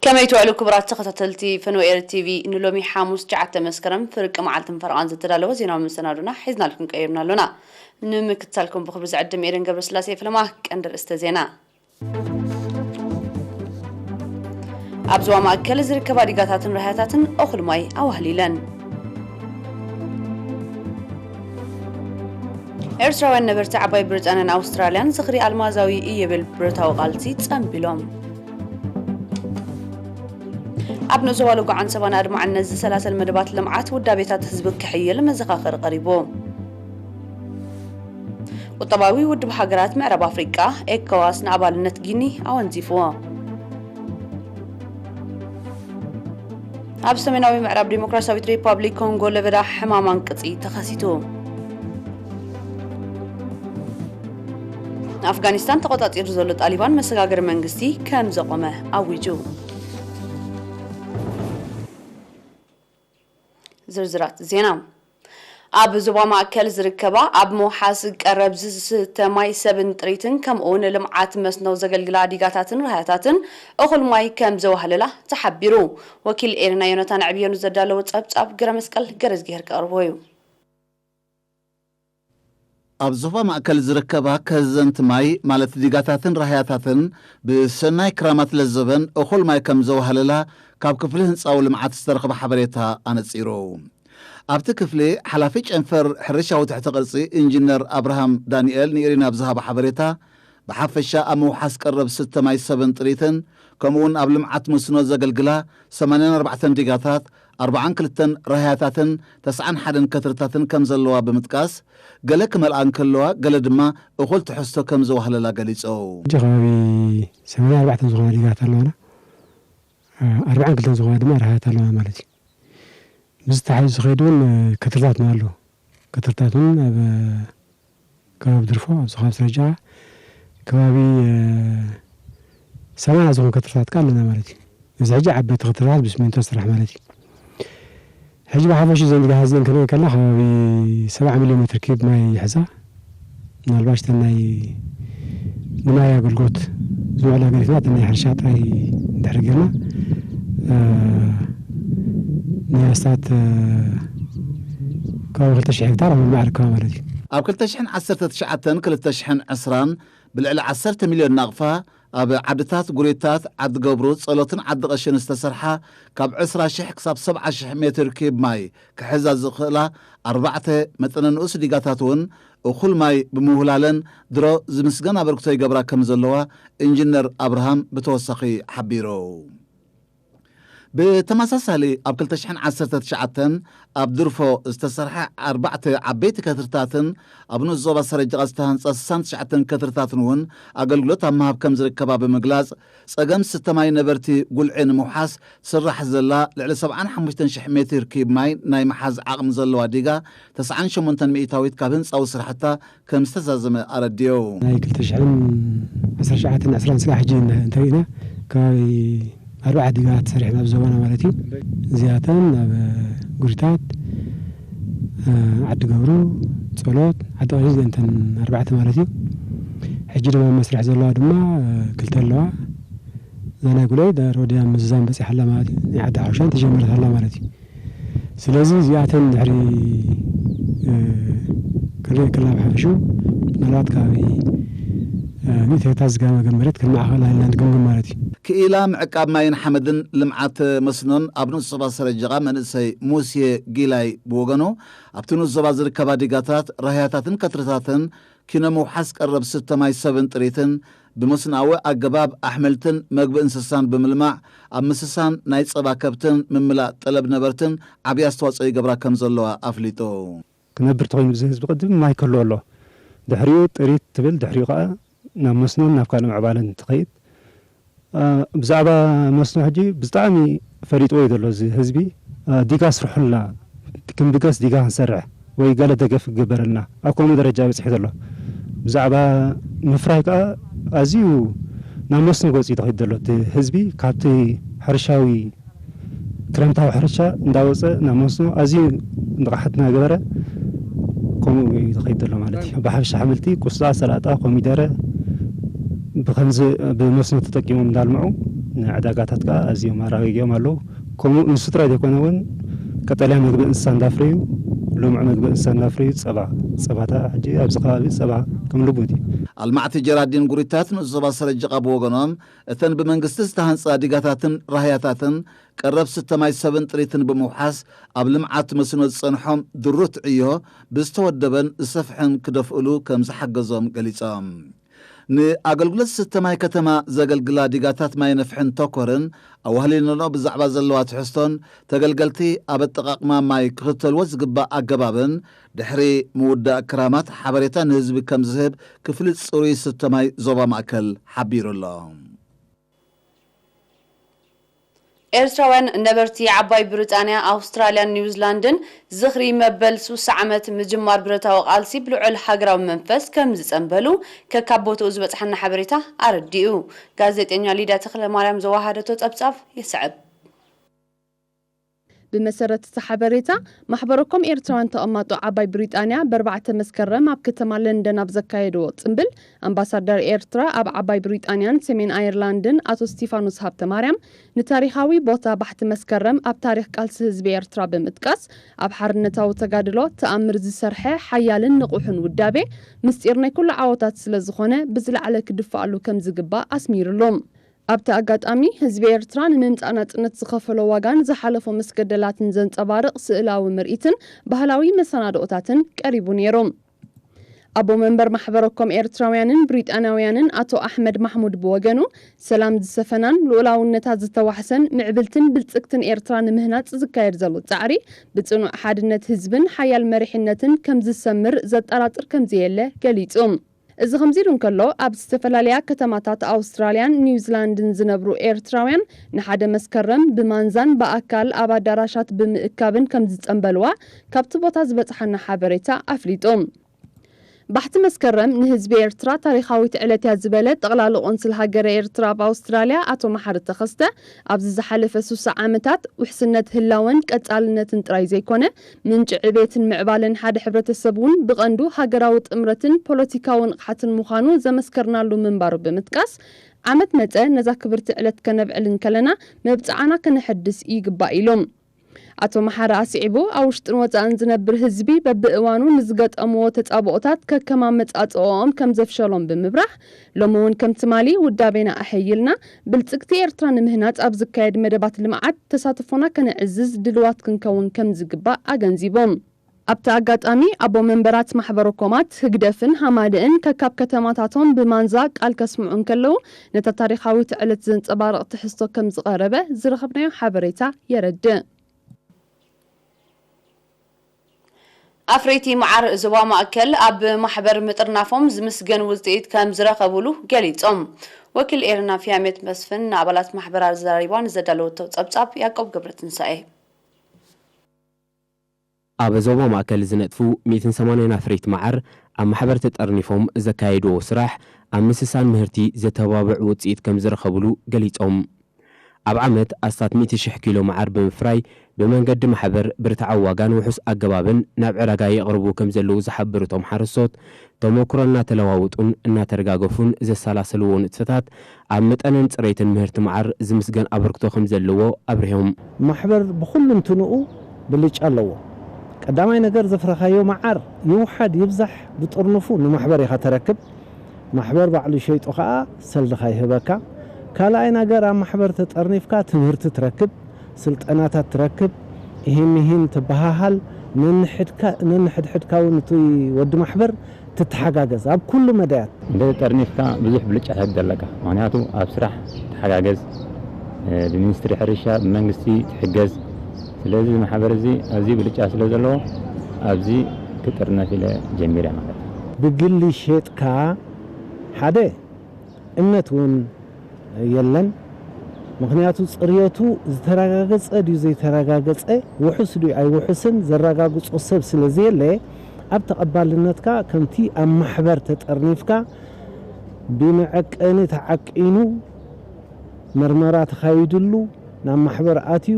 ከመይ ትውዕሉ ክቡራት ተኸታተልቲ ፈንወ ኤር ቲቪ? ንሎሚ ሓሙስ ትሽዓተ መስከረም ፍርቂ መዓልትን ፈረቓን ዝተዳለወ ዜናዊ መሰናዶና ሒዝናልኩም ቀሪብና ኣሎና። ንምክትታልኩም ብኽብሪ ዝዕድም ኤደን ገብረስላሴ። ፈለማ ቀንዲ ርእስተ ዜና። ኣብ ዞባ ማእከል ዝርከባ ዲጋታትን ራህያታትን እኹል ማይ ኣዋህሊለን። ኤርትራውያን ነበርቲ ዓባይ ብሪጣንያን ኣውስትራልያን ዝኽሪ ኣልማዛዊ ኢዮቤል ብረታዊ ቃልሲ ጸንቢሎም። ኣብ ንኡስ ዞባ ሎጎ ዓንሰባን ኣድማዕን ነዚ ሰላሰል መደባት ልምዓት ውዳቤታት ህዝቢ ክሕይል መዘኻኸሪ ቀሪቡ። ቁጠባዊ ውድብ ሃገራት ምዕራብ ኣፍሪቃ ኤኮዋስ ንኣባልነት ጊኒ ኣወንዚፍዎ። ኣብ ሰሜናዊ ምዕራብ ዲሞክራሲያዊት ሪፓብሊክ ኮንጎ ለበዳ ሕማም ኣንቅጺ ተኸሲቱ። ኣፍጋኒስታን ተቖጻጺሩ ዘሎ ጣሊባን መሰጋገሪ መንግስቲ ከም ዘቖመ ኣዊጁ። ዝርዝራት ዜና። ኣብ ዞባ ማእከል ዝርከባ ኣብ ምውሓስ ቀረብ ዝስተ ማይ ሰብን ጥሪትን ከምኡውን ልምዓት መስኖ ዘገልግላ ዲጋታትን ራህያታትን እኹል ማይ ከም ዘዋህለላ ተሓቢሩ። ወኪል ኤርና ዮናታን ዕብዮኑ ዘዳለዎ ጸብጻብ ገረመስቀል ገረዝጊሄር ክቐርቦ እዩ። ኣብ ዞባ ማእከል ዝርከባ ከዘንት ማይ ማለት ዲጋታትን ራህያታትን ብሰናይ ክራማት ለዘበን እኹል ማይ ከም ዘዋህለላ ካብ ክፍሊ ህንጻዊ ልምዓት ዝተረኽበ ሓበሬታ ኣነጺሩ። ኣብቲ ክፍሊ ሓላፊ ጨንፈር ሕርሻዊ ትሕቲ ቅርጺ ኢንጂነር ኣብርሃም ዳንኤል ንኤሪና ኣብ ዝሃቦ ሓበሬታ፣ ብሓፈሻ ኣብ ምውሓስ ቀረብ ስተ ማይ ሰብን ጥሪትን ከምኡውን ኣብ ልምዓት መስኖ ዘገልግላ ሰማንያን ኣርባዕተን ዲጋታት፣ ኣርብዓን ክልተን ራህያታትን ተስዓን ሓደን ከትርታትን ከም ዘለዋ ብምጥቃስ፣ ገለ ክመልኣ እንከለዋ ገለ ድማ እኹል ትሕዝቶ ከም ዘዋህለላ ገሊጾም። ሕጂ ከባቢ ሰማንያን ኣርባዕተን ዝኾና ዲጋታት ኣለዋና። ኣርብዓን ክልተን ዝኾና ድማ ራህያት ኣለዋና ማለት እዩ። ምስ ተሓሒዙ ዝኸይድ እውን ከትርታት እውን ኣሎ። ከትርታት እውን ኣብ ከባቢ ድርፎ፣ ኣብዚ ከባቢ ስረጃ ከባቢ ሰማንያ ዝኾኑ ከትርታት ከኣ ኣለና ማለት እዩ። እዚ ሕጂ ዓበይቲ ከትርታት ብስሚንቶ ዝስራሕ ማለት እዩ። ሕጂ ብሓፈሽ እዘን ዲጋታት እዚአን ክንርኢ ከለና ከባቢ ሰብዓ ሚልዮን ሜትር ኪዩብ ማይ ይሕዛ። ምናልባሽ እተን ናይ ንማይ ኣገልግሎት ዝውዕላ ገዲፍና እተን ናይ ሕርሻ ጥራይ እንድሕር ጌርና፣ እ፣ ንኣስታት፣ እ፣ ከባቢ ክልተ ሽሕ ሄክታር ኣብ ምልማዕ ይርከባ ማለት እዩ። ኣብ ክልተ ሽሕን ዓሰርተ ትሽዓተን ክልተ ሽሕን ዕስራን ብልዕሊ ዓሰርተ ሚልዮን ናቕፋ ኣብ ዓድታት ጉሪታት፣ ዓዲ ገብሩ፣ ጸሎትን ዓዲ ቀሽን ዝተሰርሓ ካብ ዕስራ ሽሕ ክሳብ ሰብዓ ሽሕ ሜትር ኪዩብ ማይ ክሕዛ ዝኽእላ ኣርባዕተ መጠነ ንኡስ ዲጋታት እውን እኹል ማይ ብምውህላለን ድሮ ዝምስገን ኣበርክቶ ይገብራ ከም ዘለዋ ኢንጂነር ኣብርሃም ብተወሳኺ ሓቢሩ። ብተመሳሳሊ ኣብ ክልተ ሽሕን ዓሰርተ ትሽዓተን ኣብ ድርፎ ዝተሰርሐ ኣርባዕተ ዓበይቲ ከትርታትን ኣብ ንኡስ ዞባ ሰረጀቓ ዝተሃንጸ ስሳን ትሽዓተን ከትርታትን እውን ኣገልግሎት ኣብ ምሃብ ከም ዝርከባ ብምግላጽ፣ ጸገም ስተ ማይ ነበርቲ ጉልዒ ንምውሓስ ትስራሕ ዘላ ልዕሊ ሰብዓን ሓሙሽተን ሽሕ ሜትር ኪዩብ ማይ ናይ ምሓዝ ዓቕሚ ዘለዋ ዲጋ ተስዓን ሸሞንተን ሚእታዊት ካብ ህንጻዊ ስራሕታ ከም ዝተዛዘመ ኣረዲኡ። ናይ ክልተ ሽሕን ዓሰርተ ትሽዓተን ዕስራን ስጋዕ ሕጂ እንተ-፣ እንተሪእና ከባቢ ኣርባዓ ዲጋታት ሰሪሕና ኣብ ዞባና ማለት እዩ። እዚኣተን ኣብ ጉሪታት፣ እ፣ ዓዲ ገብሩ፣ ጸሎት፣ ዓዲ ቀሺ እዚአን እተን ኣርባዕተ ማለት እዩ። ሕጂ ድማ ኣብ መስርሕ ዘለዋ ድማ፣ እ፣ ክልተ ኣለዋ። እዛ ናይ ጉለይ ሮድያ ምዝዛም በጺሓ ኣላ ማለት እዩ። ናይ ዓዲ ሓውሻን ተጀመረት ኣላ ማለት እዩ። ስለዚ እዚኣተን ድሕሪ፣ እ፣ ክንርኢ ከለና ብሓፈሽኡ ምናልባት ከባቢ፣ እ፣ ሚእቲ ሄክታር ዝጋመ መሬት ክንመዓኸል ኣለና ንግምግም ማለት እዩ። ክኢላ ምዕቃብ ማይን ሓመድን ልምዓት መስኖን ኣብ ንኡስ ዞባ ሰረጀቓ መንእሰይ ሙሴ ጊላይ ብወገኑ፣ ኣብቲ ንኡስ ዞባ ዝርከባ ዲጋታት፣ ራህያታትን ከትርታትን ኪኖ ምውሓስ ቀረብ ስተ ማይ ሰብን ጥሪትን ብመስኖኣዊ ኣገባብ ኣሕምልትን መግቢ እንስሳን ብምልማዕ ኣብ ምስሳን ናይ ጸባ ከብትን ምምላእ ጠለብ ነበርትን ዓብዪ ኣስተዋጽኦ ይገብራ ከም ዘለዋ ኣፍሊጡ። ክነብር ተኾይኑ እዚ ህዝቢ ቅድም ማይ ክህልዎ ኣለዎ። ድሕሪኡ ጥሪት ትብል፣ ድሕሪኡ ከኣ ናብ መስኖን ናብ ካልእ ምዕባለን ትኸይድ። አ፣ ብዛዕባ መስኖ ሕጂ ብጣዕሚ ፈሊጥዎ እዩ ዘሎ እዚ ህዝቢ። አ፣ ዲጋ ስርሑልና፣ ክንብገስ ዲጋ ክንሰርሕ ወይ ገለ ደገፍ ክግበረልና ኣብ ከምኡ ደረጃ በጺሑ ዘሎ። ብዛዕባ ምፍራይ ከኣ ኣዝዩ ናብ መስኖ ገጹ እዩ ተኸይዱ ዘሎ። እቲ ህዝቢ ካብቲ ሕርሻዊ ክረምታዊ ሕርሻ እንዳወጸ ናብ መስኖ ኣዝዩ ንቕሓት እናገበረ ከምኡ እዩ ዝኸይድ ዘሎ ማለት እዩ። ብሓፈሻ ኣሕምልቲ፣ ቁስጣ፣ ሰላጣ፣ ኮሚደረ ብኸምዚ ብመስኖ ተጠቂሞም እንዳልምዑ ንዕዳጋታት ከኣ ኣዝዮም ኣረጋጊኦም ኣለዉ። ከምኡ ንሱ ጥራይ ዘይኮነ እውን ቀጠልያ መግቢ እንስሳ እንዳፍረዩ፣ ልሙዕ መግቢ እንስሳ እንዳፍረዩ፣ ጸባ፣ ጸባታ ሕጂ ኣብዚ ከባቢ ጸባ ከም ልሙድ እዩ። ኣልማዕቲ ጀራዲን ጉሪታት ንዞባ ሰረጅቓ ብወገኖም፣ እተን ብመንግስቲ ዝተሃንጻ ዲጋታትን ራህያታትን ቀረብ ስተ ማይ ሰብን ጥሪትን ብምውሓስ፣ ኣብ ልምዓት መስኖ ዝጸንሖም ድሩት ዕዮ ብዝተወደበን ዝሰፍሐን ክደፍእሉ ከም ዝሓገዞም ገሊጾም። ንኣገልግሎት ስተ ማይ ከተማ ዘገልግላ ዲጋታት ማይ ነፍሕን ተኮርን ኣዋህሊለኖ ብዛዕባ ዘለዋ ትሕዝቶን ተገልገልቲ ኣብ ኣጠቓቕማ ማይ ክኽተልዎ ዝግባእ ኣገባብን ድሕሪ ምውዳእ ክራማት ሓበሬታ ንህዝቢ ከም ዝህብ ክፍሊ ጽሩይ ስተ ማይ ዞባ ማእከል ሓቢሩ ኣሎ። ኤርትራውያን ነበርቲ ዓባይ ብሪጣንያ፣ ኣውስትራልያን ኒውዚላንድን ዝኽሪ መበል ሱሳ ዓመት ምጅማር ብረታዊ ቃልሲ ብልዑል ሃገራዊ መንፈስ ከም ዝጸንበሉ ከካብ ቦትኡ ዝበጽሓና ሓበሬታ ኣረዲኡ። ጋዜጠኛ ሊድያ ተኽለማርያም ዘወሃደቶ ጸብጻብ ይስዕብ። ብመሰረት እቲ ሓበሬታ፣ ማሕበረኮም ኤርትራውያን ተቐማጦ ዓባይ ብሪጣንያ ብ ኣርባዕተ መስከረም ኣብ ከተማ ለንደን ኣብ ዘካየድዎ ጽምብል፣ ኣምባሳደር ኤርትራ ኣብ ዓባይ ብሪጣንያን ሰሜን ኣየርላንድን ኣቶ ስቲፋኖስ ሃብተማርያም፣ ንታሪኻዊ ቦታ ባሕቲ መስከረም ኣብ ታሪኽ ቃልሲ ህዝቢ ኤርትራ ብምጥቃስ፣ ኣብ ሓርነታዊ ተጋድሎ ተኣምር ዝሰርሐ ሓያልን ንቑሕን ውዳቤ፣ ምስጢር ናይ ኩሉ ዓወታት ስለ ዝኾነ፣ ብዝለዓለ ክድፋኣሉ ከም ዝግባእ ኣስሚሩሉ። ኣብቲ ኣጋጣሚ፣ ህዝቢ ኤርትራ ንምምጻእ ናጽነት ዝኸፈሎ ዋጋን ዝሓለፎ መስገደላትን ዘንጸባርቕ ስእላዊ ምርኢትን ባህላዊ መሰናድኦታትን ቀሪቡ ነይሩ። ኣቦ መንበር ማሕበረኮም ኤርትራውያንን ብሪጣንያውያንን ኣቶ ኣሕመድ ማሕሙድ ብወገኑ፣ ሰላም ዝሰፈናን ልኡላውነታ ዝተዋሕሰን ምዕብልትን ብልጽግትን ኤርትራ ንምህናጽ ዝካየድ ዘሎ ጻዕሪ ብጽኑዕ ሓድነት ህዝብን ሓያል መሪሕነትን ከም ዝሰምር ዘጠራጥር ከም ዘየለ ገሊጹ። እዚ ከምዚ ኢሉ እንከሎ፣ ኣብ ዝተፈላለያ ከተማታት ኣውስትራልያን ኒውዚላንድን ዝነብሩ ኤርትራውያን ንሓደ መስከረም ብማንዛን ብኣካል ኣብ ኣዳራሻት ብምእካብን ከም ዝጸንበልዋ ካብቲ ቦታ ዝበጽሓና ሓበሬታ ኣፍሊጡ። ባሕቲ መስከረም ንህዝቢ ኤርትራ ታሪኻዊት ዕለት እያ ዝበለ ጠቕላሊ ቆንስል ሃገረ ኤርትራ ኣብ ኣውስትራልያ ኣቶ መሓሪ ተኸስተ፣ ኣብዚ ዝሓለፈ ሱሳ ዓመታት ውሕስነት ህላወን ቀጻልነትን ጥራይ ዘይኮነ፣ ምንጪ ዕቤትን ምዕባለን ሓደ ሕብረተሰብ እውን ብቐንዱ ሃገራዊ ጥምረትን ፖለቲካዊ ንቕሓትን ምዃኑ ዘመስከርናሉ ምንባሩ ብምጥቃስ፣ ዓመት መጸ ነዛ ክብርቲ ዕለት ከነብዕል እንከለና መብጽዓና ከነሐድስ ይግባእ ኢሉ። ኣቶ መሓሪ ኣስዒቡ፣ ኣብ ውሽጥን ወጻእን ዝነብር ህዝቢ በብእዋኑ ንዝገጠምዎ ተጻብኦታት ከከም ኣመጻጽኦኦም ከም ዘፍሸሎም ብምብራህ፣ ሎሚ እውን ከም ትማሊ ውዳቤና ኣሐይልና ብልጽግቲ ኤርትራ ንምህናጽ ኣብ ዝካየድ መደባት ልምዓት ተሳትፎና ከነዕዝዝ ድልዋት ክንከውን ከም ዝግባእ ኣገንዚቦም። ኣብቲ ኣጋጣሚ ኣቦ መንበራት ማሕበረ ኮማት ህግደፍን ሃማደእን ከካብ ከተማታቶም ብማንዛ ቃል ከስምዑ እንከለዉ፣ ነታ ታሪኻዊት ዕለት ዘንጸባርቕ ትሕዝቶ ከም ዝቐረበ ዝረኸብናዮ ሓበሬታ የረድእ። ኣፍረይቲ መዓር ዞባ ማእከል ኣብ ማሕበር ምጥርናፎም ዝምስገን ውፅኢት ከም ዝረኸብሉ ገሊፆም። ወኪል ኤረና ፊያሜት መስፍን ንኣባላት ማሕበር ኣዘራሪባ ንዘዳለወቶ ፀብፃብ ያዕቆብ ገብረትንሳኤ። ኣብ ዞባ ማእከል ዝነጥፉ ሚእትን ሰማንያን ኣፍረይቲ መዓር ኣብ ማሕበር ተጠርኒፎም ዘካየድዎ ስራሕ ኣብ ምስሳን ምህርቲ ዘተባብዕ ውፅኢት ከም ዝረኸብሉ ገሊፆም። ኣብ ዓመት ኣስታት ሚእቲ ሽሕ ኪሎ መዓር ብምፍራይ ብመንገዲ ማሕበር ብርትዓዊ ዋጋን ውሑስ ኣገባብን ናብ ዕዳጋ የቕርቡ ከም ዘለዉ ዝሓበሩ እቶም ሓረስቶት፣ ተመኩሮ እናተለዋወጡን እናተደጋገፉን ዘሰላሰልዎ ንጥፈታት ኣብ መጠንን ፅሬትን ምህርቲ መዓር ዝምስገን ኣበርክቶ ከም ዘለዎ ኣብሪሆም። ማሕበር ብኹልንትንኡ ብልጫ ኣለዎ። ቀዳማይ ነገር ዘፍረኻዮ መዓር ይውሓድ ይብዛሕ ብጥርንፉ ንማሕበር ኢኻ ተረክብ። ማሕበር ባዕሉ ሸይጡ ኸኣ ሰልድኻ ይህበካ። ካልኣይ ነገር ኣብ ማሕበር ተጠርኒፍካ ትምህርቲ ትረክብ፣ ስልጠናታት ትረክብ፣ ኢሂን ሚሂን ትበሃሃል፣ ነንሕድካ ነንሕድሕድካ እውን እቲ ወዲ ማሕበር ትተሓጋገዝ ኣብ ኩሉ መዳያት። እንተ ተጠርኒፍካ ብዙሕ ብልጫታት ኣለካ፣ ምኽንያቱ ኣብ ስራሕ ትሓጋገዝ፣ ብሚኒስትሪ ሕርሻ ብመንግስቲ ትሕገዝ። ስለዚ እዚ ማሕበር እዚ ኣዝዩ ብልጫ ስለ ዘለዎ ኣብዚ ክጥርነፍ ኢለ ጀሚረ ማለት እዩ። ብግሊ ሸጥካ ሓደ እምነት እውን የለን። ምኽንያቱ ፅርየቱ ዝተረጋገፀ ድዩ ዘይተረጋገፀ፣ ውሑስ ድዩ ኣይውሑስን ዘረጋግፆ ሰብ ስለ ዘየለ ኣብ ተቐባልነትካ ከምቲ ኣብ ማሕበር ተጠርኒፍካ ብመዐቀኒ ተዓቂኑ መርመራ ተኻይድሉ ናብ ማሕበር ኣትዩ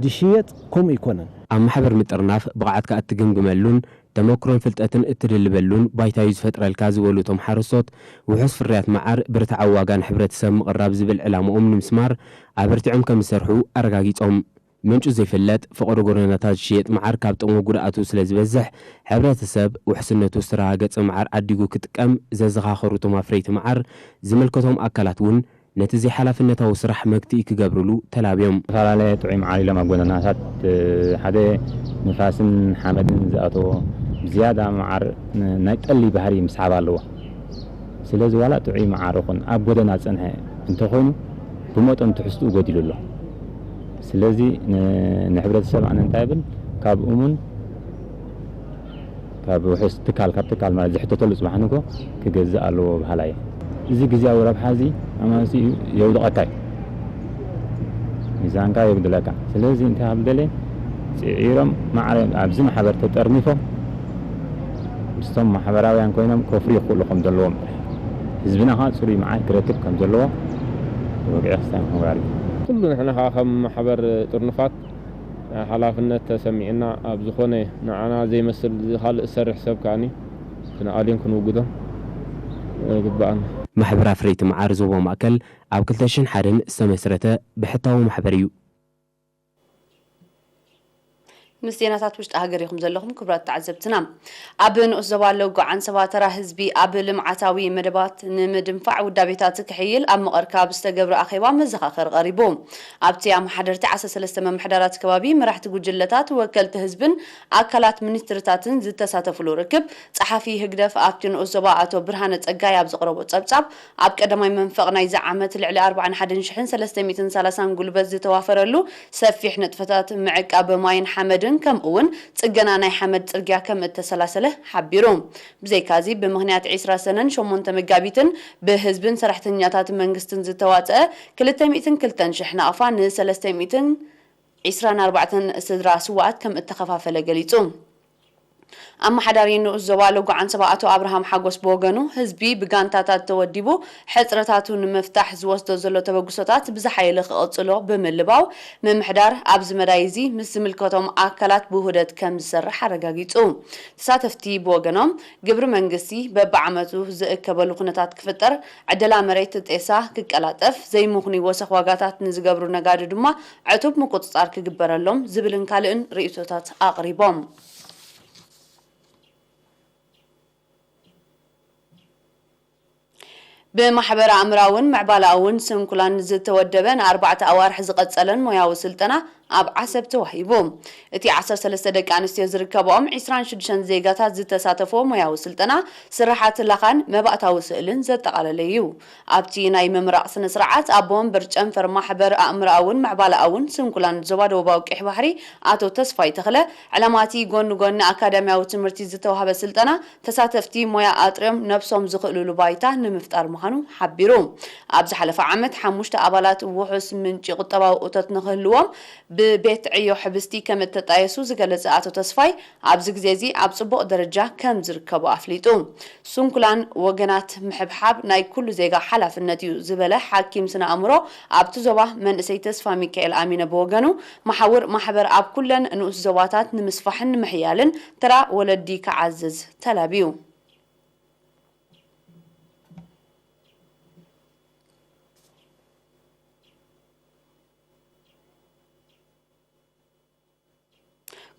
ድሽየጥ ከምኡ ኣይኮነን። ኣብ ማሕበር ምጥርናፍ ብቕዓትካ እትግምግመሉን ተመክሮን ፍልጠትን እትድልበሉን ባይታዩ ዝፈጥረልካ ዝበሉ እቶም ሓረስቶት፣ ውሑስ ፍርያት መዓር ብርትዓዊ ዋጋ ንሕብረተሰብ ምቕራብ ዝብል ዕላምኦም ንምስማር ኣበርቲዖም ከም ዝሰርሑ ኣረጋጊጾም። ምንጩ ዘይፍለጥ ፈቐዶ ጎደናታት ዝሽየጥ መዓር ካብ ጥቕሙ ጉድኣቱ ስለ ዝበዝሕ፣ ሕብረተሰብ ውሕስነቱ ዝተረጋገጸ መዓር ዓዲጉ ክጥቀም ዘዘኻኸሩ እቶም ኣፍረይቲ መዓር፣ ዝምልከቶም ኣካላት እውን ነቲ ዘይሓላፍነታዊ ስራሕ መግትኢ ክገብርሉ ተላብዮም። ዝተፈላለየ ጥዑይ መዓር ኢሎም ኣብ ጎደናታት፣ ሓደ ንፋስን ሓመድን ዝኣተዎ ዝያዳ መዓር ናይ ጠሊ ባህሪ ምስሓብ ኣለዎ። ስለዚ ዋላ ጥዑይ መዓር ይኹን ኣብ ጎደና ዝጸንሐ እንተኾይኑ ብመጠኑ ትሕዝትኡ ጎዲሉ ኣሎ። ስለዚ ን-፣ ንሕብረተሰብ ኣነ እንታይ ብል ካብ እሙን ካብ ውሑስ ትካል፣ ካብ ትካል ማለት ዝሕተተሉ ጽባሕ ንግሆ ክገዝእ ኣለዎ በሃላይ እየ። እዚ ግዝያዊ ረብሓ እዚ ኣማንሲኡ የውድቐካ እዩ፣ ሚዛንካ የጉድለካ። ስለዚ እንታይ ኣብ ደለ ጽዒሮም ማዕረ ኣብዚ ማሕበር ተጠርኒፎም ምስቶም ማሕበራውያን ኮይኖም ከፍርዩ ክኽእሉ ከም ዘለዎም ጥራሕ፣ ህዝብና ኸዓ ጽሩይ መዓር ክረክብ ከም ዘለዎ ወግዒ ክስታይ ምሕባር እዩ። ኩሉ ንሕና ኸዓ ከም ማሕበር ጥርኑፋት ሓላፍነት ተሰሚዕና ኣብ ዝኾነ ንዓና ዘይመስል ካልእ ዝሰርሕ ሰብ ከኣኒ ክንኣልዮን ክንውግዶን ይግባኣና። ማሕበር ኣፍረይቲ መዓር ዞባ ማእከል ኣብ ክልተ ሽሕን ሓደን ዝተመስረተ ብሕታዊ ማሕበር እዩ። ምስ ዜናታት ውሽጢ ሃገር ኢኹም ዘለኹም ክቡራት ተዓዘብትና። ኣብ ንኡስ ዞባ ሎጎ ዓንሰባ ተራ ህዝቢ ኣብ ልምዓታዊ መደባት ንምድንፋዕ ውዳቤታት ክሕይል ኣብ መቐር ካብ ዝተገብረ ኣኼባ መዘኻኸሪ ቀሪቡ። ኣብቲ ኣመሓደርቲ ዓሰርተ ሰለስተ ምምሕዳራት ከባቢ፣ መራሕቲ ጉጅለታት፣ ወከልቲ ህዝብን ኣካላት ሚኒስትርታትን ዝተሳተፍሉ ርክብ፣ ጸሓፊ ህግደፍ ኣብቲ ንኡስ ዞባ ኣቶ ብርሃነ ጸጋይ ኣብ ዘቕረቦ ጸብጻብ፣ ኣብ ቀዳማይ መንፈቕ ናይዚ ዓመት ልዕሊ ኣርባዓን ሓደን ሽሕን ሰለስተ ሚእትን ሰላሳን ጉልበት ዝተዋፈረሉ ሰፊሕ ንጥፈታት ምዕቃብ ማይን ሓመድን ከምኡ እውን ጽገና ናይ ሓመድ ጽርግያ ከም እተሰላሰለ ሓቢሩ። ብዘይካዚ ብምኽንያት ዒስራ ሰነን ሸሞንተ መጋቢትን ብህዝብን ሰራሕተኛታት መንግስትን ዝተዋጽአ ክልተ ሚእትን ክልተን ሽሕ ናቕፋ ንሰለስተ ሚእትን ዒስራን ኣርባዕተን ስድራ ስውኣት ከም እተኸፋፈለ ገሊጹ። ኣመሓዳሪ ንኡስ ዞባ ሎጎ ዓንሰባ ኣቶ ኣብርሃም ሓጎስ ብወገኑ፣ ህዝቢ ብጋንታታት ተወዲቡ ሕጽረታቱ ንምፍታሕ ዝወስዶ ዘሎ ተበግሶታት ብዝሓየለ ክቕጽሎ ብምልባው፣ ምምሕዳር ኣብዚ መዳይ እዚ ምስ ዝምልከቶም ኣካላት ብውህደት ከም ዝሰርሕ ኣረጋጊጹ። ተሳተፍቲ ብወገኖም፣ ግብሪ መንግስቲ በብዓመቱ ዝእከበሉ ኩነታት ክፍጠር፣ ዕደላ መሬት ጤሳ ክቀላጠፍ፣ ዘይምኽኑይ ወሰኽ ዋጋታት ንዝገብሩ ነጋዶ ድማ ዕቱብ ምቁጽጻር ክግበረሎም ዝብልን ካልእን ርእይቶታት ኣቕሪቦም። ብማሕበር ኣእምራውን ምዕባለኣውን ስንኩላን ዝተወደበ ንኣርባዕተ ኣዋርሕ ዝቐጸለን ሞያዊ ስልጠና ኣብ ዓሰብ ተዋሂቡ። እቲ ዓሰርተ ሰለስተ ደቂ ኣንስትዮ ዝርከብኦም ዒስራን ሽዱሽተን ዜጋታት ዝተሳተፎ ሞያዊ ስልጠና፣ ስራሓት ላኻን መባእታዊ ስእልን ዘጠቓለለ እዩ። ኣብቲ ናይ ምምራቕ ስነ ስርዓት፣ ኣቦ ወንበር ጨንፈር ማሕበር ኣእምሮኣውን ምዕባለኣውን ስንኩላን ዞባ ደቡባዊ ቀይሕ ባሕሪ ኣቶ ተስፋይ ተኽለ፣ ዕላማ እቲ ጎኒ ጎኒ ኣካዳሚያዊ ትምህርቲ ዝተዋህበ ስልጠና፣ ተሳተፍቲ ሞያ ኣጥርዮም ነብሶም ዝኽእልሉ ባይታ ንምፍጣር ምዃኑ ሓቢሩ። ኣብ ዝሓለፈ ዓመት ሓሙሽተ ኣባላት ውሑስ ምንጪ ቁጠባዊ እቶት ንኽህልዎም ብቤት ዕዮ ሕብስቲ ከም እተጣየሱ ዝገለጸ ኣቶ ተስፋይ፣ ኣብዚ ግዜ እዚ ኣብ ጽቡቕ ደረጃ ከም ዝርከቡ ኣፍሊጡ። ስንኩላን ወገናት ምሕብሓብ ናይ ኩሉ ዜጋ ሓላፍነት እዩ ዝበለ ሓኪም ስነ ኣእምሮ ኣብቲ ዞባ መንእሰይ ተስፋ ሚካኤል ኣሚነ ብወገኑ፣ መሓውር ማሕበር ኣብ ኩለን ንኡስ ዞባታት ንምስፋሕን ንምሕያልን ተራ ወለዲ ክዓዝዝ ተላብዩ።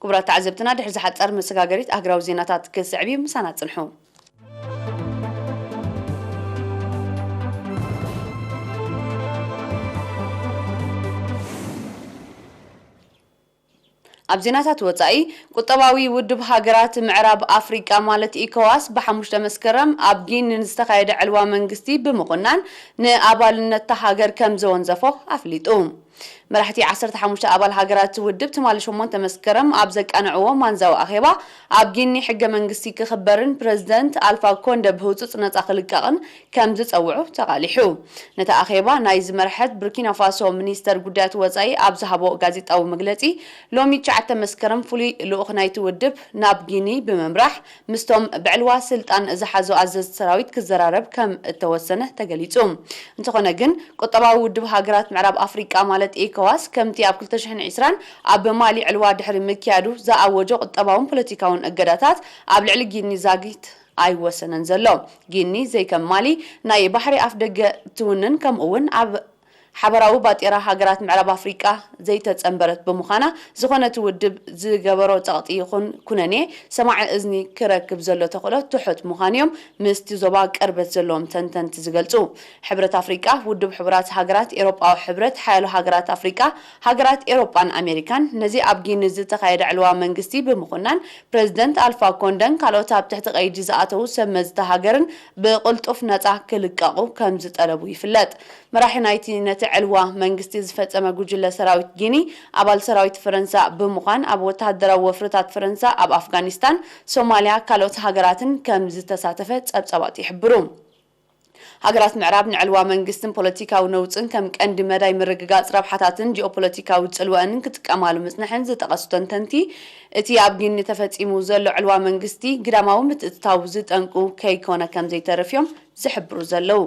ክቡራት ተዓዘብትና፣ ድሕሪ ዝሓጸር መሰጋገሪት ኣህጉራዊ ዜናታት ክስዕብ እዩ። ምሳና ጽንሑ። ኣብ ዜናታት ወጻኢ፣ ቁጠባዊ ውድብ ሃገራት ምዕራብ ኣፍሪቃ ማለት ኢኮዋስ ብሓሙሽተ መስከረም ኣብ ጊኒ ንዝተኻየደ ዕልዋ መንግስቲ ብምኹናን ንኣባልነት'ታ ሃገር ከም ዘወንዘፎ ኣፍሊጡ። መራሕቲ ዓሰርተ ሓሙሽተ ኣባል ሃገራት ውድብ ትማሊ ሸሞንተ መስከረም ኣብ ዘቃንዕዎ ማንዛዊ ኣኼባ፣ ኣብ ጊኒ ሕገ መንግስቲ ክኽበርን ፕረዚደንት ኣልፋ ኮንደ ብህጹጽ ነጻ ክልቀቕን ከም ዝጸውዑ ተቓሊሑ። ነቲ ኣኼባ ናይ ዝመርሐት ቡርኪና ፋሶ ሚኒስተር ጉዳያት ወጻኢ ኣብ ዝሃቦ ጋዜጣዊ መግለጺ፣ ሎሚ ትሽዓተ ኣርባዕተ መስከረም ፍሉይ ልኡኽ ናይቲ ውድብ ናብ ጊኒ ብምምራሕ ምስቶም ብዕልዋ ስልጣን ዝሓዙ ኣዘዝቲ ሰራዊት ክዘራረብ ከም እተወሰነ ተገሊጹ። እንተኾነ ግን ቁጠባዊ ውድብ ሃገራት ምዕራብ ኣፍሪቃ ማለት ኤኮዋስ ከምቲ ኣብ ክልተ ሽሕን ዕስራን ኣብ ማሊ ዕልዋ ድሕሪ ምክያዱ ዝኣወጆ ቁጠባውን ፖለቲካውን እገዳታት ኣብ ልዕሊ ጊኒ ዛጊት ኣይወሰነን ዘሎ። ጊኒ ዘይከም ማሊ ናይ ባሕሪ ኣፍደገ ትውንን ከምኡ እውን ኣብ ሓበራዊ ባጤራ ሃገራት ምዕራብ ኣፍሪቃ ዘይተጸንበረት ብምዃና፣ ዝኾነ እቲ ውድብ ዝገበሮ ጸቕጢ ይኹን ኩነኔ ሰማዒ እዝኒ ክረክብ ዘሎ ተኽእሎ ትሑት ምዃኑ እዮም ምስቲ ዞባ ቅርበት ዘለዎም ተንተንቲ ዝገልጹ። ሕብረት ኣፍሪቃ፣ ውድብ ሕቡራት ሃገራት፣ ኤውሮጳዊ ሕብረት፣ ሓያሎ ሃገራት ኣፍሪቃ፣ ሃገራት ኤውሮጳን ኣሜሪካን ነዚ ኣብ ጊኒ ዝተኻየደ ዕልዋ መንግስቲ ብምኹናን፣ ፕረዚደንት ኣልፋ ኮንደን ካልኦት ኣብ ትሕቲ ቀይዲ ዝኣተዉ ሰብ መዚ እታ ሃገርን ብቕልጡፍ ነጻ ክልቀቑ ከም ዝጠለቡ ይፍለጥ። መራሒ ናይቲ ነቲ ዕልዋ መንግስቲ ዝፈጸመ ጉጅለ ሰራዊት ጊኒ፣ ኣባል ሰራዊት ፈረንሳ ብምዃን ኣብ ወተሃደራዊ ወፍርታት ፈረንሳ ኣብ ኣፍጋኒስታን፣ ሶማልያ፣ ካልኦት ሃገራትን ከም ዝተሳተፈ ጸብጻባት ይሕብሩ። ሃገራት ምዕራብ ንዕልዋ መንግስትን ፖለቲካዊ ነውጽን ከም ቀንዲ መዳይ ምርግጋጽ ረብሓታትን ጂኦፖለቲካዊ ጽልወአንን ክጥቀማሉ ምጽንሐን ዝጠቐሱ ተንተንቲ፣ እቲ ኣብ ጊኒ ተፈጺሙ ዘሎ ዕልዋ መንግስቲ ግዳማዊ ምትእትታው ዝጠንቁ ከይኮነ ከም ዘይተርፍ እዮም ዝሕብሩ ዘለዉ።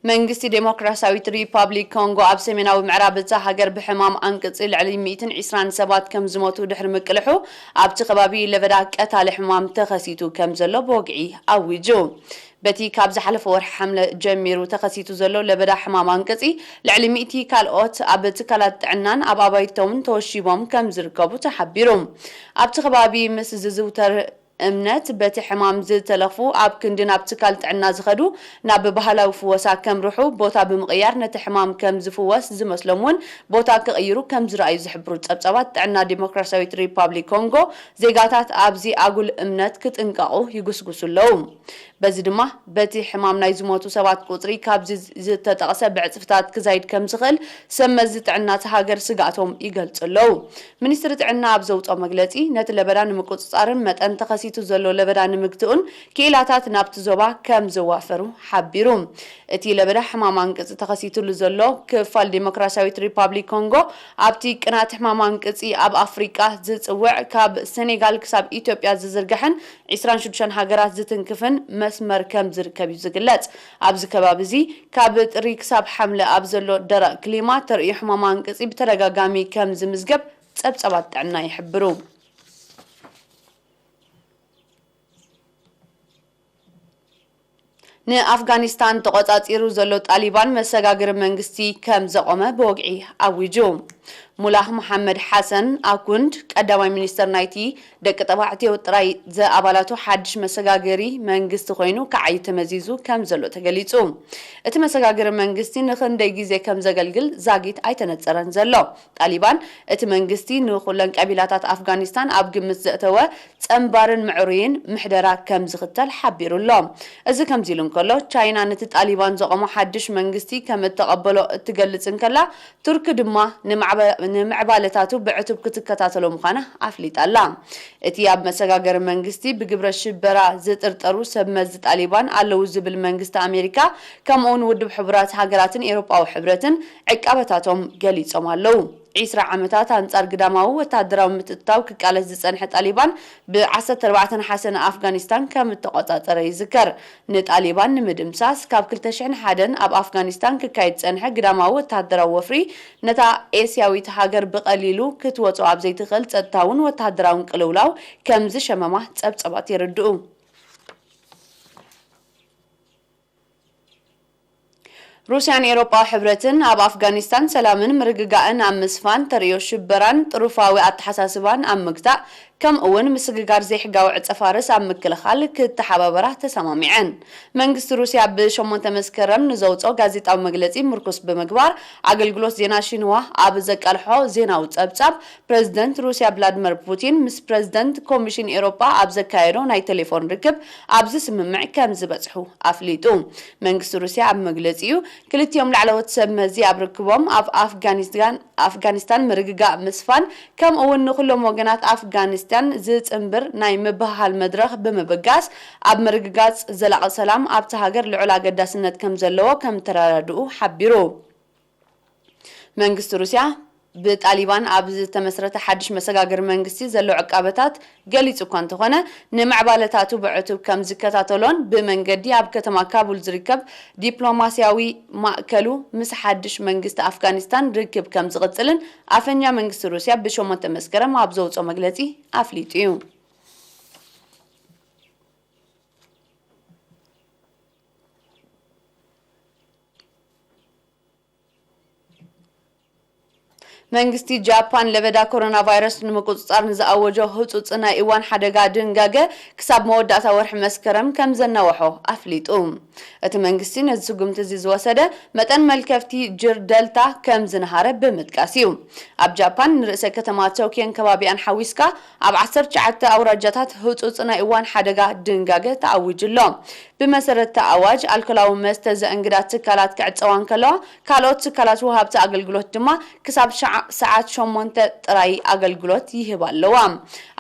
መንግስቲ ዴሞክራሲያዊት ሪፓብሊክ ኮንጎ ኣብ ሰሜናዊ ምዕራብ እታ ሃገር ብሕማም ኣንቅጺ ልዕሊ ሚእትን ዕስራን ሰባት ከም ዝሞቱ ድሕሪ ምቅልሑ፣ ኣብቲ ከባቢ ለበዳ ቀታሊ ሕማም ተኸሲቱ ከም ዘሎ ብወግዒ ኣዊጁ። በቲ ካብ ዝሓለፈ ወርሒ ሓምለ ጀሚሩ ተኸሲቱ ዘሎ ለበዳ ሕማም ኣንቅጺ፣ ልዕሊ ሚእቲ ካልኦት ኣብ ትካላት ጥዕናን ኣብ ኣባይቶምን ተወሺቦም ከም ዝርከቡ ተሓቢሩ። ኣብቲ ከባቢ ምስ ዝዝውተር እምነት በቲ ሕማም ዝተለኽፉ ኣብ ክንዲ ናብ ትካል ጥዕና ዝኸዱ ናብ ባህላዊ ፍወሳ ከምርሑ ቦታ ብምቕያር ነቲ ሕማም ከም ዝፍወስ ዝመስሎም እውን ቦታ ክቕይሩ ከም ዝረኣዩ ዝሕብሩ ጸብጻባት ጥዕና ዲሞክራሲያዊት ሪፓብሊክ ኮንጎ ዜጋታት ኣብዚ ኣጉል እምነት ክጥንቀቑ ይጉስጉሱ ኣለዉ። በዚ ድማ በቲ ሕማም ናይ ዝሞቱ ሰባት ቁጽሪ ካብዚ ዝተጠቕሰ ብዕጽፍታት ክዛይድ ከም ዝኽእል ሰብ መዚ ጥዕና እታ ሃገር ስግኣቶም ይገልጹ ኣለዉ። ሚኒስትሪ ጥዕና ኣብ ዘውፅኦ መግለፂ፣ ነቲ ለበዳ ንምቁፅፃርን መጠን ተኸሲቱ ዘሎ ለበዳ ንምግትኡን ክኢላታት ናብቲ ዞባ ከም ዘዋፈሩ ሓቢሩ። እቲ ለበዳ ሕማም ኣንቅፂ ተኸሲትሉ ዘሎ ክፋል ዴሞክራሲያዊት ሪፓብሊክ ኮንጎ፣ ኣብቲ ቅናት ሕማም ኣንቅፂ ኣብ ኣፍሪቃ ዝፅውዕ ካብ ሴኔጋል ክሳብ ኢትዮጵያ ዝዝርግሕን ዒስራን ሽዱሽተን ሃገራት ዝትንክፍን መስመር ከም ዝርከብ እዩ ዝግለጽ። ኣብዚ ከባቢ እዚ ካብ ጥሪ ክሳብ ሓምለ ኣብ ዘሎ ደረቕ ክሊማ ተርእዮ ሕማም ኣንቅጺ ብተደጋጋሚ ከም ዝምዝገብ ጸብጻባት ጥዕና ይሕብሩ። ንኣፍጋኒስታን ተቖጻጺሩ ዘሎ ጣሊባን መሰጋገሪ መንግስቲ ከም ዘቖመ ብወግዒ ኣዊጁ። ሙላህ መሓመድ ሓሰን ኣኩንድ፣ ቀዳማይ ሚኒስተር ናይቲ ደቂ ተባዕትዮ ጥራይ ዘኣባላቱ ሓድሽ መሰጋገሪ መንግስቲ ኮይኑ ክዓዪ ተመዚዙ ከም ዘሎ ተገሊጹ። እቲ መሰጋገሪ መንግስቲ ንኽንደይ ግዜ ከም ዘገልግል ዛጊት ኣይተነጸረን ዘሎ። ጣሊባን፣ እቲ መንግስቲ ንኹለን ቀቢላታት ኣፍጋኒስታን ኣብ ግምት ዘእተወ ጸንባርን ምዕሩይን ምሕደራ ከም ዝኽተል ሓቢሩ ኣሎ። እዚ ከምዚ ኢሉ እንከሎ፣ ቻይና ነቲ ጣሊባን ዘቖሞ ሓድሽ መንግስቲ ከም እተቐበሎ እትገልጽ እንከላ፣ ቱርኪ ድማ ንምዕበ-፣ ንምዕባለታቱ ብዕቱብ ክትከታተሎ ምዃና ኣፍሊጣ ኣላ። እቲ ኣብ መሰጋገሪ መንግስቲ ብግብረ ሽበራ ዝጥርጠሩ ሰብ መዚ ጣሊባን ኣለዉ ዝብል መንግስቲ ኣሜሪካ፣ ከምኡውን ውድብ ሕቡራት ሃገራትን ኤውሮጳዊ ሕብረትን ዕቃበታቶም ገሊጾም ኣለዉ። ዒስራ ዓመታት ኣንጻር ግዳማዊ ወተሃደራዊ ምትእትታው ክቃለስ ዝጸንሐ ጣሊባን፣ ብ ዓሰርተ ኣርባዕተ ነሓሰ ንኣፍጋኒስታን ከም እተቖጻጸረ ይዝከር። ንጣሊባን ንምድምሳስ፣ ካብ ክልተ ሽሕን ሓደን ኣብ ኣፍጋኒስታን ክካየድ ዝጸንሐ ግዳማዊ ወተሃደራዊ ወፍሪ፣ ነታ ኤስያዊት ሃገር ብቐሊሉ ክትወጾ ኣብ ዘይትኽእል ጸጥታውን ወተሃደራውን ቅልውላው ከም ዝሸመማ ጸብጻባት የረድኡ። ሩስያን ኤውሮጳዊ ሕብረትን ኣብ ኣፍጋኒስታን ሰላምን ምርግጋእን ኣብ ምስፋን፣ ተርእዮ ሽበራን ጥሩፋዊ ኣተሓሳስባን ኣብ ምግታእ፣ ከምኡ እውን ምስግጋር ዘይሕጋዊ ዕጸ ፋርስ ኣብ ምክልኻል ክተሓባበራ ተሰማሚዐን። መንግስቲ ሩስያ ብ ሸሞንተ መስከረም ንዘውጽኦ ጋዜጣዊ መግለጺ ምርኩስ ብምግባር፣ ኣገልግሎት ዜና ሺንዋ ኣብ ዘቃልሖ ዜናዊ ጸብጻብ፣ ፕረዚደንት ሩስያ ቭላድመር ፑቲን ምስ ፕረዚደንት ኮሚሽን ኤውሮጳ ኣብ ዘካየዶ ናይ ቴሌፎን ርክብ ኣብዚ ስምምዕ ከም ዝበጽሑ ኣፍሊጡ። መንግስቲ ሩስያ ኣብ መግለጺኡ፣ ክልቲኦም ላዕለዎት ሰብ መዚ ኣብ ርክቦም፣ ኣብ ኣፍጋኒስታን ኣፍጋኒስታን ምርግጋእ ምስፋን፣ ከምኡ እውን ንኹሎም ወገናት ኣፍጋኒስታን ዝጽንብር ናይ ምብህሃል መድረኽ ብምብጋስ፣ ኣብ ምርግጋጽ ዘላቒ ሰላም ኣብታ ሃገር ልዑል ኣገዳስነት ከም ዘለዎ ከም ተረዳድኡ ሓቢሩ። መንግስቲ ሩስያ ብጣሊባን ኣብ ዝተመስረተ ሓድሽ መሰጋገሪ መንግስቲ ዘሎ ዕቃበታት ገሊጹ እኳ እንተኾነ፣ ንምዕባለታቱ ብዕቱብ ከም ዝከታተሎን ብመንገዲ ኣብ ከተማ ካቡል ዝርከብ ዲፕሎማስያዊ ማእከሉ ምስ ሓድሽ መንግስቲ ኣፍጋኒስታን ርክብ ከም ዝቕጽልን ኣፈኛ መንግስቲ ሩስያ ብሸሞንተ መስከረም ኣብ ዘውጽኦ መግለጺ ኣፍሊጡ እዩ። መንግስቲ ጃፓን ለበዳ ኮሮና ቫይረስ ንምቁጽጻር ንዝኣወጆ ህጹጽ ናይ እዋን ሓደጋ ድንጋገ ክሳብ መወዳእታ ወርሒ መስከረም ከም ዘናውሖ ኣፍሊጡ። እቲ መንግስቲ ነዚ ስጉምቲ እዚ ዝወሰደ መጠን መልከፍቲ ጅር ደልታ ከም ዝነሃረ ብምጥቃስ እዩ። ኣብ ጃፓን ንርእሰ ከተማ ቶኪዮን ከባቢኣን ሓዊስካ ኣብ ዓሰርተ ትሽዓተ ኣውራጃታት ህጹጽ ናይ እዋን ሓደጋ ድንጋገ ተኣዊጁ ኣሎ። ብመሰረት እቲ ኣዋጅ፣ ኣልኮላዊ መስተ ዘእንግዳ ትካላት ክዕጸዋ እንከለዋ፣ ካልኦት ትካላት ወሃብቲ ኣገልግሎት ድማ ክሳብ ሸዓ-፣ ሰዓት ሸሞንተ ጥራይ ኣገልግሎት ይህባ ኣለዋ።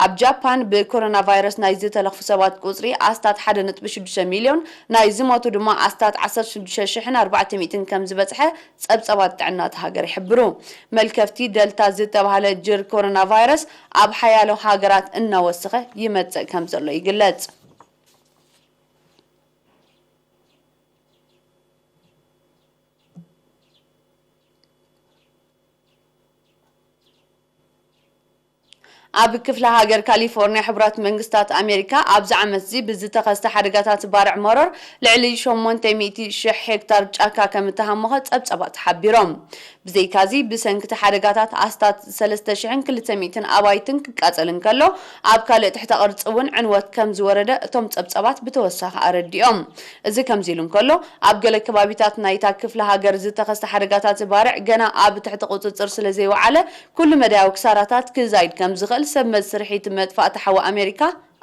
ኣብ ጃፓን ብኮሮና ቫይረስ ናይ ዝተለኽፉ ሰባት ቁጽሪ ኣስታት ሓደ ነጥቢ ሽዱሽተ ሚልዮን፣ ናይ ዝሞቱ ድማ ኣስታት ዓሰርተ ሽዱሽተ ሽሕን ኣርባዕተ ሚእትን ከም ዝበጽሐ ጸብጸባት ጥዕና እታ ሃገር ይሕብሩ። መልከፍቲ ደልታ ዝተባህለ ጅር ኮሮና ቫይረስ ኣብ ሓያሎ ሃገራት እናወሰኸ ይመጽእ ከም ዘሎ ይግለጽ። ኣብ ክፍለ ሃገር ካሊፎርኒያ ሕቡራት መንግስታት ኣሜሪካ ኣብዚ ዓመት እዚ ብዝተኸስተ ሓደጋታት ባርዕ መሮር ልዕሊ ሸሞንተ ሚእቲ ሽሕ ሄክታር ጫካ ከም እተሃመኸ ጸብጸባት ሓቢሮም። ብዘይካዚ፣ ብሰንኪ እቲ ሓደጋታት ኣስታት ሰለስተ ሽሕን ክልተ ሚእትን ኣባይትን ክቃጸል እንከሎ፣ ኣብ ካልእ ትሕተ ቅርጺ እውን ዕንወት ከም ዝወረደ እቶም ጸብጸባት ብተወሳኺ ኣረዲኦም። እዚ ከምዚ ኢሉ እንከሎ፣ ኣብ ገለ ከባቢታት ናይታ ክፍለ ሃገር ዝተኸስተ ሓደጋታት ባርዕ ገና ኣብ ትሕቲ ቁጽጽር ስለ ዘይወዓለ፣ ኩሉ መዳያዊ ክሳራታት ክዛይድ ከም ዝኽእል ሰብ መዚ ስርሒት መጥፋእቲ ሓዊ ኣሜሪካ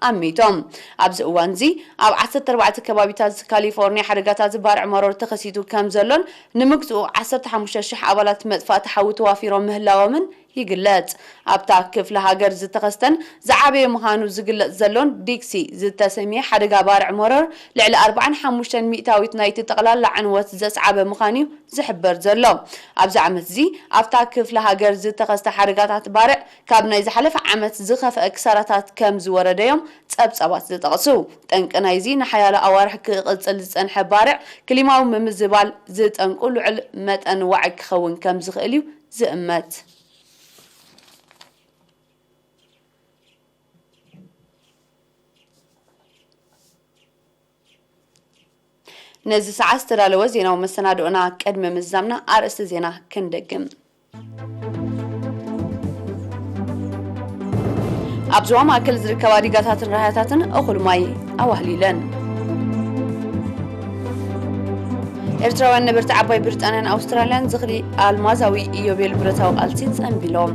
ኣሚቶም። ኣብዚ እዋን እዚ ኣብ ዓሰርተ ኣርባዕተ ከባቢታት ካሊፎርኒያ ሓደጋታት ባርዕ መሮር ተኸሲቱ ከም ዘሎን ንምግትኡ ዓሰርተ ሓሙሽተ ሽሕ ኣባላት መጥፋእቲ ሓዊ ተዋፊሮም ምህላዎምን ይግለጽ። ኣብታ ክፍለ ሃገር ዝተኸስተን ዝዓበየ ምዃኑ ዝግለጽ ዘሎን ዲክሲ ዝተሰምየ ሓደጋ ባርዕ መሮር ልዕሊ ኣርባዓን ሓሙሽተን ሚእታዊት ናይቲ ጠቕላላ ዕንወት ዘስዓበ ምዃኑ እዩ ዝሕበር ዘሎ። ኣብዚ ዓመት እዚ ኣብታ ክፍለ ሃገር ዝተኸስተ ሓደጋታት ባርዕ ካብ ናይ ዝሓለፈ ዓመት ዝኸፍአ ክሳራታት ከም ዝወረደ እዮም ጸብጻባት ዝጠቕሱ። ጠንቂ ናይዚ ንሓያሎ ኣዋርሕ ክቕጽል ዝጸንሐ ባርዕ ክሊማዊ ምምዝባል ዝጠንቁ ልዑል መጠን ዋዒ ክኸውን ከም ዝኽእል እዩ ዝእመት። ነዚ ሰዓት ዝተዳለወ ዜናዊ መሰናድኦና ቅድሚ ምዝዛምና ኣርእስቲ ዜና ክንደግም። ኣብ ዞባ ማእከል ዝርከባ ዲጋታትን ራህያታትን እኹል ማይ ኣዋህሊለን። ኤርትራውያን ነበርቲ ዓባይ ብሪጣንያን ኣውስትራልያን ዝኽሪ ኣልማዛዊ ኢዮቤል ብረታዊ ቃልሲ ጸንቢሎም።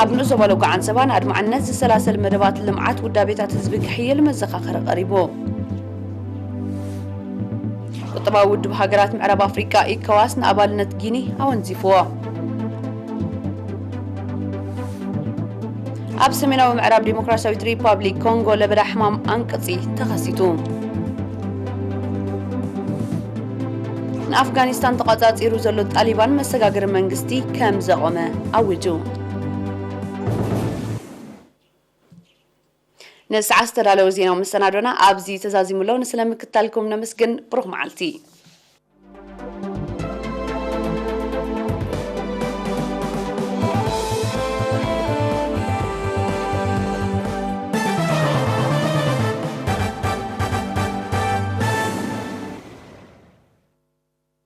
ኣብ ንኡስ ዞባ ሎጎ ዓንሰባን ኣድማዕነት ዝሰላሰል መደባት ልምዓት ውዳቤታት ህዝቢ ክሕይል መዘኻኸሪ ቀሪቡ። ቁጠባዊ ውድብ ሃገራት ምዕራብ ኣፍሪቃ ኢኮዋስ ንኣባልነት ጊኒ ኣወንዚፍዎ። ኣብ ሰሜናዊ ምዕራብ ዲሞክራሲያዊት ሪፓብሊክ ኮንጎ ለበዳ ሕማም ኣንቅጺ ተኸሲቱ። ንኣፍጋኒስታን ተቋጻጺሩ ዘሎ ጣሊባን መሰጋገሪ መንግስቲ ከም ዘቖመ ኣዊጁ። ንሰዓት ዝተዳለወ ዜናዊ መሰናዶና ኣብዚ ተዛዚሙ ኣሎ። ንስለ ምክታልኩም ነመስግን። ብሩኽ መዓልቲ።